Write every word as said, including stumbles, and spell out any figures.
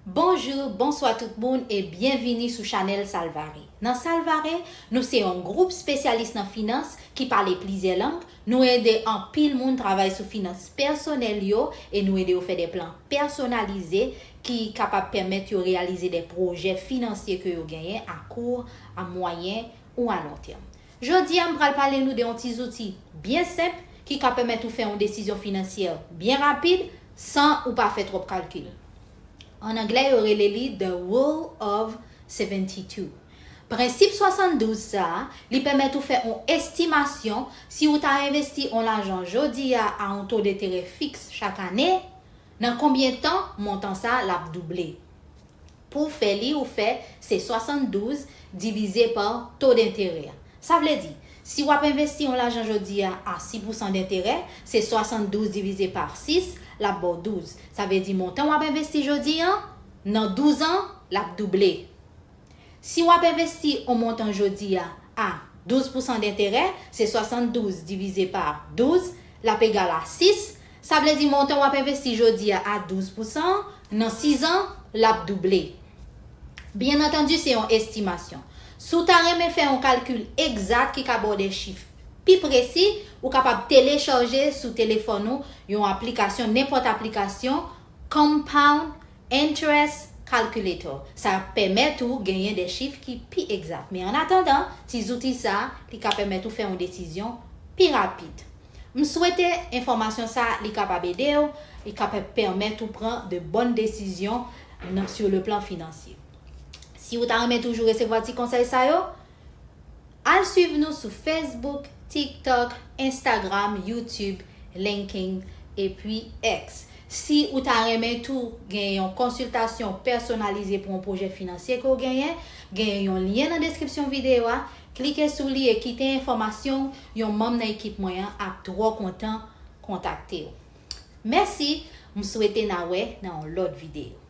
Bonjou, bonswa tout moun e byenvini sou chanèl Salvare. Nan Salvare, nou se yon gwoup espesyalis nan finans ki pale plizyè lang. Nou ede anpil moun travay sou finans pèsonèl yo e nou ede yo fè de plan pèsonalize ki kapab pèmèt yo reyalize de pwojè finansye ke yo genyen a kou, a mwayen ou a lon tèm. Jodi a, m pral pale nou de yon ti zouti byen senp ki ka pèmèt ou fè yon desizyon finansyè byen rapid san ou pa fè twòp kalkil. An anglè, yo rele li The Rule of seventy-two. Prensip swasanndouz sa a, li pèmèt ou fè yon estimasyon si ou ta envesti yon lajan jodi a a yon to denterè fiks chak ane, nan konbyen tan montan sa a l ap double. Pou w fè li, ou fè se swasanndouz divize pa to denterè a. Sa vle di, si w ap envesti yon lajan jodi a a sis pousan denterè, se swasanndouz divize pa sis, l ap ba w douz. Sa vle di montan w ap envesti jodi a, nan douz an, l ap double. Si w ap envesti yon montan jodi a a douz pousan denterè, se swasanndouz divize pa douz, l ap egal a sis. Sa vle di montan w ap envesti jodi a a douz pousan, nan sis an, l ap double. Byen antandi, se yon estimasyon. Si w ta renmen fè yon kalkil egzak ki ka ba w de chif pi presi, ou kapab telechaje sou telefòn ou yon aplikasyon, nenpòt aplikasyon, Compound Interest Calculator. Sa ap pèmèt ou genyen de chif ki pi egzak. Men an atandan, ti zouti sa a, li ka pèmèt ou fè yon desizyon pi rapid. M swete enfòmasyon sa a, li kapab ede w, li kapab pèmèt ou pran de bòn desizyon nan, sur le plan financier. Si ou ta renmen toujou resevwa ti konsèy sa yo, al swiv nou sou Facebook, TikTok, Instagram, YouTube, LinkedIn, epi X. Si ou ta renmen tou gen yon konsiltasyon pèsonalize pou yon pwojè finansye ke w genyen, gen yon lyen nan deskripsyon videyo a, klike sou li e kite enfòmasyon w, yon manm nan ekip mwen an ap twò kontan kontakte w. Mèsi, m swete n a wè nan yon lòt videyo.